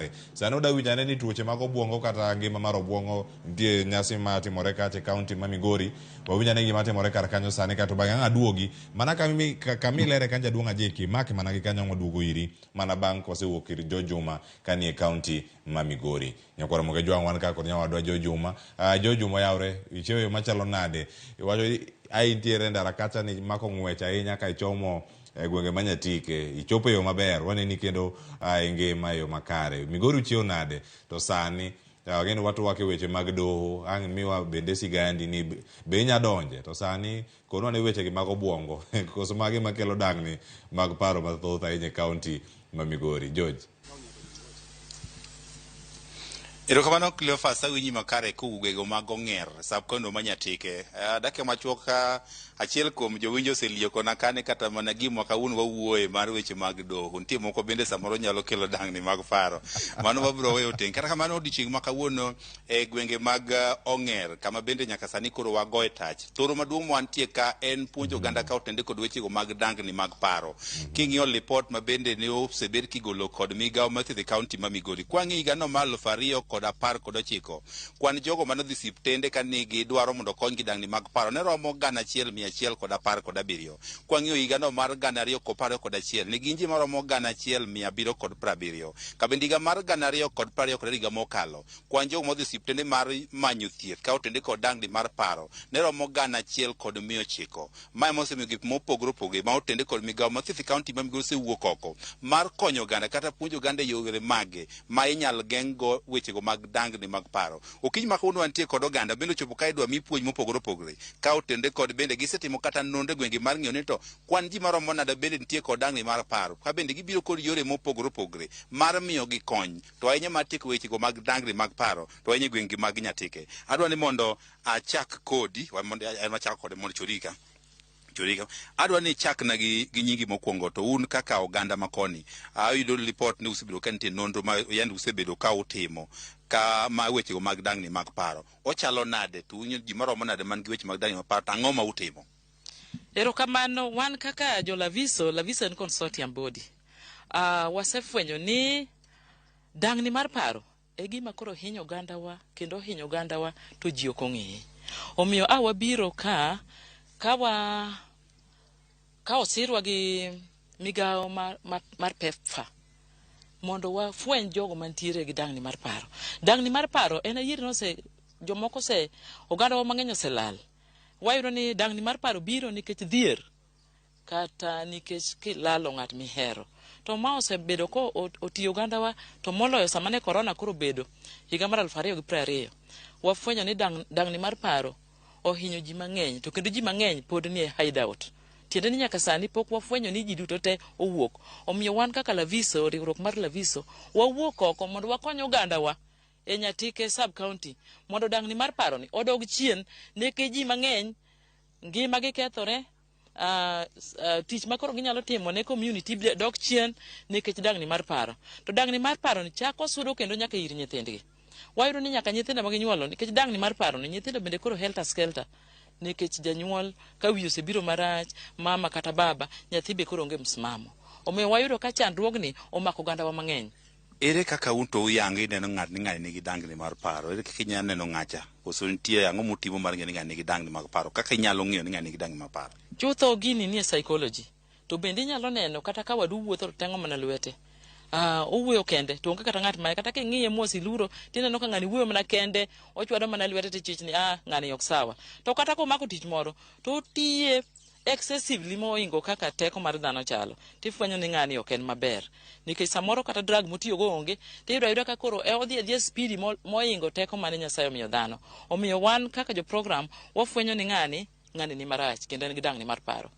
makare. Sani oda winjo ane ni tuoche mag obuongo kata ngima mar obuongo nitie nyasi matimore kacha e kaunti ma Migori. Wawinj ane gima timore kar kanyo sani kato bang'e ang' aduogi. Mana kami kamilere kanyo jaduong' Ajeki, maki mana gi kanyo ang' waduogo iri mana bang' kwasewuok ir Jo Juma kanie kaunti ma Migori. Nyakwar Ramogi Ajwang' wan ka kod nyawadwa Jo Juma. Jo Juma oyawre, ichiewo e yo machalo nade? Iwacho a intiere e ndara kacha ni mako ng'wech ahinya ka ichomo e gwenge ma Nyatike. Ichopo e yo maber, waneni kendo e ngima e yo makare. Migori uchiewo nade? To sani wageno watwak e weche mag doho, ang' miwa bende sigandi ni be inya donje. To sani konwa ne wechegi mag obuongo, koso magi makelo dang'ni mag paro mathoth ahinya e kaunti ma Migori. George. Erokamano Cleophas, awinji makare kowuok mag Ong'er, sub county ma Nyatike. Dakika machuok ka achiel kuom jowinjo oseliekona kane kata mana gima kawuono wawuoye mar weche mag doho. Nitie moko bende samoro nyalo kelo dang'ni mag paro. Mano wabiro weyo teng'. Kata kamano odiochieng' ma kawuono e gwenge mag Ong'er kama bende nyaka sani koro wagoye tach. Thoro maduong' mwantie ka en puonjo oganda ka otende kod wechego mag dang'ni mag paro. King'iyo lipot ma bende ne osebed kigolo kod migawo mar thieth e kaunti ma Migori. Kwang'iyo higano mar 2019, kwan jogo mane odhi siptende ka nigi dwaro mondo okonygi dang'ni mag paro ne romo 1117. Kwang'iyo higano mar 2021, ne gin ji maromo 1770. Kabende higa mar 2022 higa mokalo, kwan jogo modhi osiptende mar manyo thieth ka otende kod dang'ni mar paro ne romo 1900. Mae mosemiyo gik mopogore opogore ma otende kod migawo mar thieth e kaunti ma Migori osewuok oko mar konyo oganda kata puonjo oganda e yore mage ma inyal geng' go wechego mag dang'ni mag paro. Okinyi ma kawuono wantie kod oganda bende ochopo ka idwa mi puonj mopogore opogore ka otende kod bende gisetimo kata nonro e gwenge mar ng'iyo ni to kwan ji maromo nade bende nitie kod dang'ni mar paro ka bende gibiro kod yore mopogore opogore mar miyo gi kony to ahinya mar tieko wechego mag dang'ni mag paro to ahinya e gwenge mag Nyatike. Adwa ni mondo achak kodi, mondo en achak kode mondo chorika. Chorika. Adwa ni ichakna gi, gi nyingi mokwongo to un kaka oganda makoni. Ayudo lipot ni usebedo ka nitie nonro ma yande usebedo ka utimo ka ma wechego mag dang'ni mag paro. Ochalo nade to un ji maromo nade man gi weche mag dang'ni mag paro to ang'o ma utimo? Erokamano, wan kaka jo Laviso, Laviso en consortium body. Wasefwenyo ni dang'ni mar paro e gima koro hinyo ogandawa kendo ohinyo ogandawa to ji ok ong'eye. Omiyo a wabiro ka ka wa ka osirwa gi migawo mar, mar, mar PEPFAR mondo wafweny jogo mantiere gi dang'ni mar paro. Dang'ni mar paro en adier ni ose jomoko ose ogandawa mang'eny oselal. Wayudo ni dang'ni mar paro biro nikech dhier kata nikech kilalo ng'at mihero. To ma osebedo ko otiyo ogandawa to moloyo sama ne korona koro obedo higa mar 2020. Wafwenyo ni dang'ni mar paro ohinyo ji mang'eny to kendo ji mang'eny pod nie hideout. Tiende ni nyaka sani pok wafwenyo ni ji duto te owuok. Omiyo wan kaka Laviso, riwruok mar Laviso, wawuok oko mondo wakony ogandawa e Nyatike sub county mondo dang'ni mar paro ni odog chien nikech ji mang'eny ngima gi kethore tich ma koro ginyalo timo ne community dok chien nikech dang'ni mar paro. To dang'ni mar paro ni chako sudo kendo nyaka ir nyithindgi. Wayudo ni nyaka nyithindo ma ginyuolo nikech dang'ni mar paro ni nyithindo bende koro helter skelter nikech janyuol ka wiye osebiro marach, mama kata baba, nyathi be koro onge msimamo. Omiyo wayudo ka chandruogni omako ogandawa mang'eny. Ere kaka un to uyango ineno ng'at ni ng'ani nigi dang'ni mar paro? Ere kaka inyalo neno ng'acha? Koso nitie ang'o mutimo mar ng'eyo ni ng'ani nigi dang'ni mag paro? Kaka inyalo ng'eyo ni ng'ani nigi dang'ni mag paro? Chutho gini nie psychology. To bende inyalo neno kata ka wadu wuotho to teng'o mana lwete. Owuoyo kende to onge kata ng'at ma kata king'iye mos iluro tineno ka ng'ani wuoyo mana kende, ochwado mana lwete tichich ni ng'ani ok sawa. To kata komako tich moro to otiye excessively mohingo kaka teko mar dhano chalo, tifwenyo ni ng'ani ok en maber. Nikech samoro kata drug motiyogo onge, tiyudo ayuda ka koro odhi adhiya spidi mohingo teko mane Nyasaye omiyo dhano. Omiyo wan kaka jo program wafwenyo ni ng'ani, ng'ani ni marach kendo en gi dang'ni mar paro.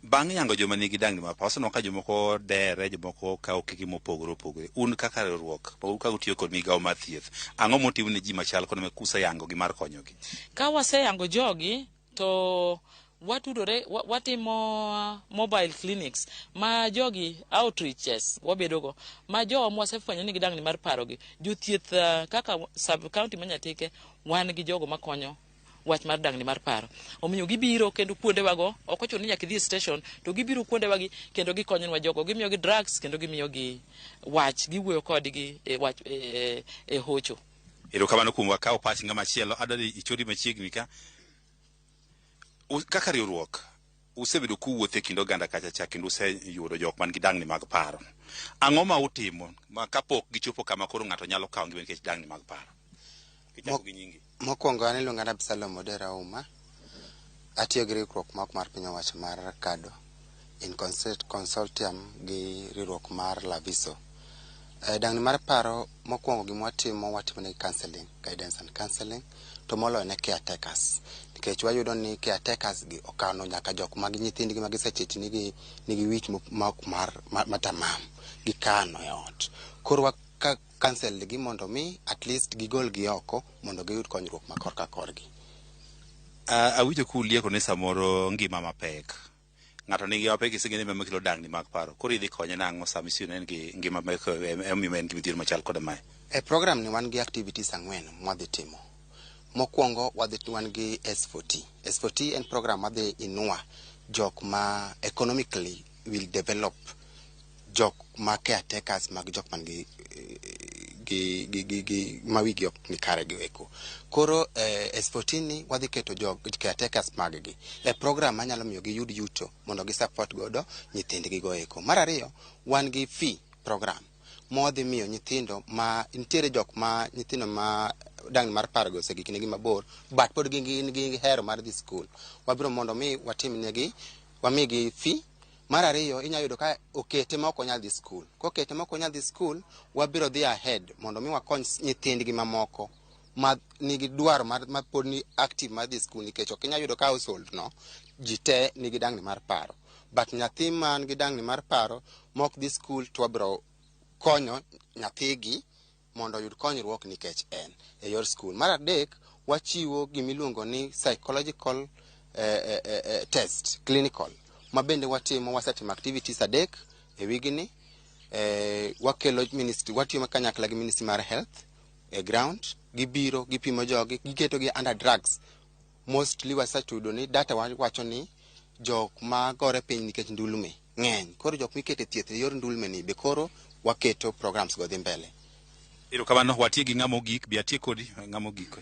Bang' yango joma nigi dang'ni mar paro, waseneno ka jomoko dere, jomoko kawo okenge mopogore opogore. Un kaka riwruok, ka utiyo kod migawo mar thieth, ang'o mutim ne ji machal kod ma kuseyangogi mar konyogi? Ka waseyango jogi, to watudore, watimo mobile clinics ma jogi outreaches wabedogo ma jowa mwasefwenyo ni gidang'ni mar parogi. Jothieth kaka sub county ma Nyatike wan gi jogo makonyo wach mar dangni mar paro. Omiyo gibiro kendo kuondewago, ok ochuno ni nyaka idhi e station, to gibiro kuondewagi kendo gikonyonwa jogo, gimiyogi drugs kendo gimiyogi wach, giwuoyo kodgi e wach e hocho. Erokamano kuom wakawo pach ng'ama chielo. Adwa ni ichodi machiegni ka. Kaka riwruok, usebedo kuwuotho e kind oganda kacha cha kendo useyudo jok man gi dangni mag paro. Ang'o ma utimo ma kapok gichopo kama koro ng'ato nyalo kawo ngima nikech dangni mag paro? Kichako gi nyingi. Mokwongo an iluonga ni Absalom Odera Ouma. Atiyo gi riwruok ma ok mar piny owacho mar KADO in consortium gi riwruok mar Laviso. Dangni mar paro mokwongo gima watimo, watimo negi counseling, guidance and counseling, to moloyo ne caretakers. Nikech wayudo ni caretakers gi okano nyaka jok mag nyithindgi ma gisechich nigi wich ma ok mar matamam, gikano e ot. Koro wa counsel gi mondo mi at least gigol gi oko mondo giyud konyruok ma korka korgi. Awinjo kulieko ni samoro ngima mapek. Ng'ato nigi mapek iseng'e ni makelo dangni mag paro. Koro idhi konye nang'o sama isiyudo ni en gi ngima mapek emomiyo en gi midhiero machal koda mae? E program ni wan gi activities 4 mwadhi timo. Mokwongo wan gi S4T. S4T en program madhi inua jok ma economically will develop jok ma caretakers mag jok man gi ma wigi ok ni kare gi eko. Koro S14 ni wadhi keto jok caretakers mag gi e program manyalo miyo giyud yuto mondo gi support godo nyithindgi go eko. Mar ariyo, wan gi fee program ma wadhi miyo nyithindo ma nitiere jok ma nyithindo ma dangni mar paro go osegik negi mabor but pod gin gi hero mar dhi school. Wabiro mondo mi watim negi, wamigi fee. Mar ariyo, inyalo yudo ka okete ma ok onyal dhi school. Kokete ma ok onyal dhi school, wabiro dhi ahead mondo mi wakony nyithindgi mamoko ma nigi dwaro mar ma pod ni active mar dhi school, nikech ok inyal yudo ka household no ji te nigi dangni mar paro. But nyathi man gi dangni mar paro ma ok dhi school to wabiro konyo nyathigi mondo oyud konyruok nikech en e yor school. Mar adek, wachiwo gimiluongo ni psychological test clinical ma bende watimo, wasetimo activities 3 e wigni. Wakelo ministry, watiyo kanyakla gi ministry mar health e ground, gibiro gipimo jogi, giketo gi under drugs. Mostly waseyudo ni data wacho ni jok ma gore piny nikech ndulme ng'eny. Koro jok mikete thieth e yor ndulme ni be koro waketo programs go dhi mbele. Erokamano, watie gi ng'ama ogik, bi atie kodi ng'ama ogik.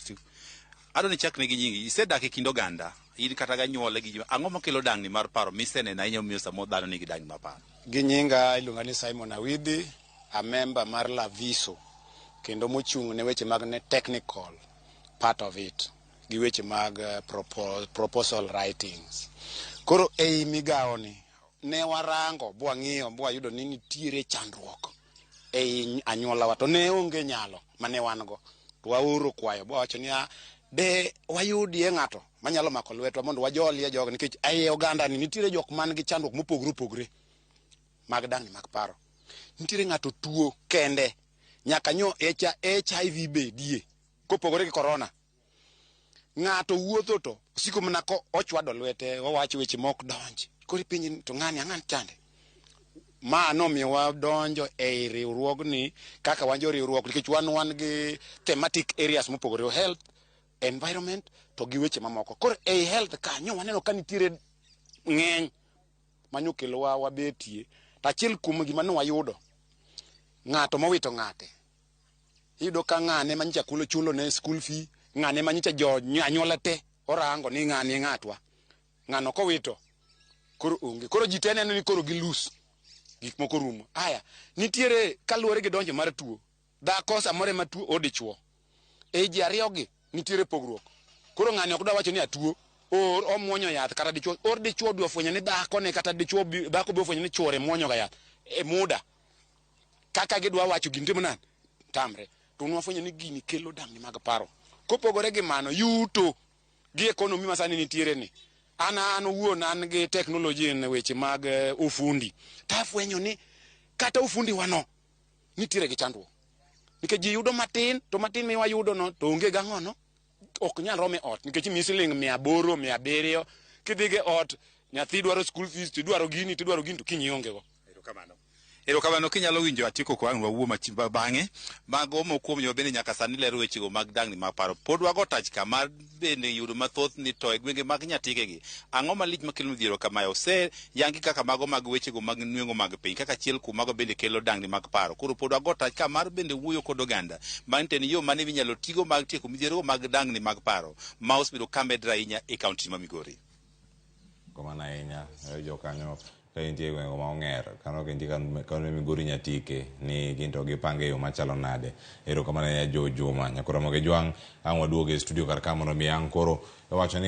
Adwa ni ichakne gi nyingi. Isedak e kind oganda, in kata ganyuole gi ang'o makelo dangni mar paro miseneno ahinya omiyo samoro dhano nigi dangni mar paro? Gi nyinga iluonga ni Simon Awidhi, a member mar Laviso, kendo mochung' ne weche mag ne technical part of it, gi weche mag proposal writings. Koro ei migawo ni, ne warango bwang'iyo bwayudo ni nitiere chandruok ei anyuolawa to ne onge nyalo mane wan go. To waoro kwayo bwawacho niya, de wayudie ng'ato manyalo mako lwetwa mondo wajolie jogo, nikech ei oganda ni nitiere jok man gi chandruok mopogore opogore mag dangni mag paro. Nitiere ng'ato tuo kende, nyaka nyo HIV bedie, kopogore gi corona. Ng'ato wuotho to osiko mana ko ochwado lwete, owacho weche mok donj. Koro ipenji ni to ng'ani ang'ani chande. Ma nomiyo wadonjo ei riwruogni kaka wan jo riwruok, nikech wan gi thematic areas mopogore, health, environment to gi weche mamoko. Koro ei health kanyo waneno ka nitiere ng'eny manyokelowa wabetie. To achiel kuom gima ne wayudo, ng'ato mowito ng'ate. Iyudo ka ng'ane manyicha kulo chulo ne school fee, ng'ane manyicha jo anyuola te orango ni ng'ani e ng'atwa. Ng'ano kowito koro onge. Koro ji te neno ni koro gi lose. Gik moko rumo. Aya, nitiere kaluwore gi donjo mar tuo. Dhako samoro ema tuo o dichuo. E ji ariyo gi nitiere pogruok. Koro ng'ani ok dwa wacho ni atuo. Or omuonyo yath kata dichuo. Or dichuo dwa fwenyo ni dhako ne kata dichuo dhako biro fwenyo ni chuore muonyo ga yath. E muda. Kaka gidwa wacho gini timo nade? Tamre. To nwafwenyo ni gini kelo dangni mag paro. Kopogore gi mano, yuto gi economy ma sani nitiere ni. An owuon an gi technology e weche mag ufundi. Tafwenyo ni kata ufundi wano nitiere gi chandruok. Nikech ji yudo matin, to matin mi wayudo no to onge gang'ono, ok nyal romo e ot. Nikech imiyi siling 800, 700, kidhi go e ot, nyathi dwaro school fees, tidwaro gini, tidwaro gini, to kiny ionge go. Erokamano. Erokamano kinyalo winjo atieko ko ang' wawuo bang'e. Mago moko kuom joma bende nyaka sani lero wechego mag dangni mag paro. Pod wago tach ka mar bende yudo mathoth ni to e gwenge mag Nyatike gi. Ang'o malich makelo midhiero kamae? Ose yangi kaka mago mag wechego mag nweng'o mag piny kaka achiel kuom mago bende kelo dangni mag paro. Koro pod wago tach ka mar bende wuoyo kod oganda. Mano to en yo mane minyalo tigo mag tieko midhiero mag dangni mag paro ma osebedo ka medre ahinya e kaunti ma Migori. Kamano ahinya jokanyo ka intie e gwenge ma Ong'er kano ka intie kano Migori Nyatike ni gin to gipange e yo machalo nade. Erokamano ahinya Jo Juma. Nyakoro Ramogi Jwang' ang' waduogo e studio kar ka mondo mi ang' koro iwacho ni